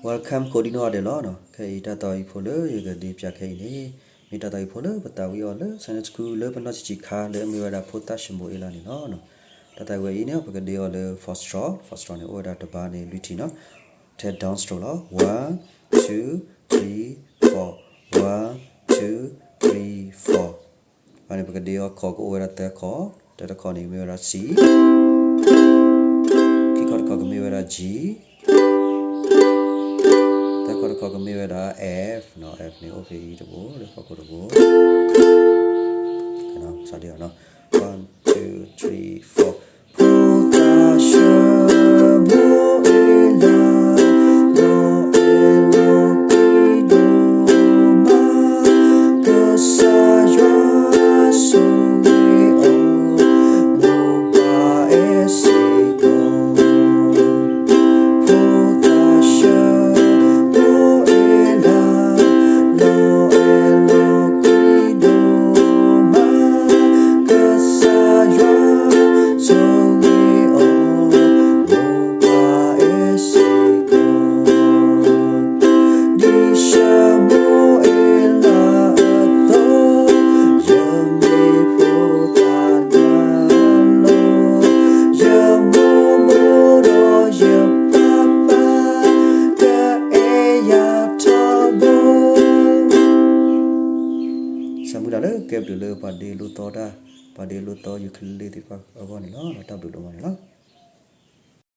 Welcome ကိးဒံနီၢ်ဂၤဒဲးလီၤ. ခဲအံၤတၢ်သးဝံၣ်ဖိလၢယကဒုးဖျါခဲအံၤန့ၣ် မ့ၢ်တၢ်သးဝံၣ်ဖိလၢပသးဝံၣ်အီၤလၢ Sunday School လၢပနီၢ်ဆံးဆံးခါလၢအမ့ၢ်ဝဲဒၣ်ဖိသၣ်ၡမူၤအ့လးန့ၣ်လီၤ. တၢ်သးဝံၣ်ဝဲအံၤန့ၣ် ပကဒ့အီၤလၢ four stroke, four stroke န့ၣ် အိၣ်ဝဲဒၣ်တဘါန့ၣ်လွံၢ်ထံၣ်နီၤ, ထဲ down stroke လီၤ. One, two, three, four, one, two, three, four. အန့ၣ် ပကဒ့အီၤခီၣ်ကအိၣ်ဝဲဒၣ်သၢခီၣ်, တၢတခီၣ်န့ၣ်မ့ၢ်ဝဲဒၣ် C, ခံခီၣ်တခီၣ်ကမ့ၢ်ဝဲဒၣ် G, သၢခီၣ်တခီၣ်ကမ့ၢ်ဝဲဒၣ် F နီၤ, F န့ၣ်အိၣ်ဖဲအံၤတဘိ လၢဖီခိၣ်တဘိ စးဒ့အီၤနီၤ, one, two, three, four. ဖိသၣ်ၡမူၤအ့လး, လီၤအဲၣ်လီၤကွံဒိၣ်မး, ကစၢ်ယွၤဆိၣ်ဂ့ၤအီၤ, မိၢ်ပၢ်အဲၣ်စ့ၢ်ကီး ဖိသၣ်ၡမူၤအ့လး, လီၤအဲၣ်လီၤကွံဒိၣ်မး, ကစၢ်ယွၤဆိၣ်ဂ့ၤအီၤ, မိၢ်ပၢ်အဲၣ်စ့ၢ်ကီး ဒ်ၡမူၤအ့လးအသိး, ယမ့ၢ်ဖိသၣ်တဂၤလီၤ, ယမိၢ်မိၢ်ဒီးယပၢ်ပၢ်, ကအဲၣ်ယၤထီဘိ. ဆၢမုၢ်လၢ်လၢကဲဘျုးလၢပှၤဒ့လိာ်သီတၢ်, ပှၤဒ့လိာ်သီယူၤကလ့လ့သ့ၣ်တဖၣ်အဂီၢ်န့ၣ်လီၤ. တၢ်ဘျုးဒိၣ်မးန့ၣ်လီၤ.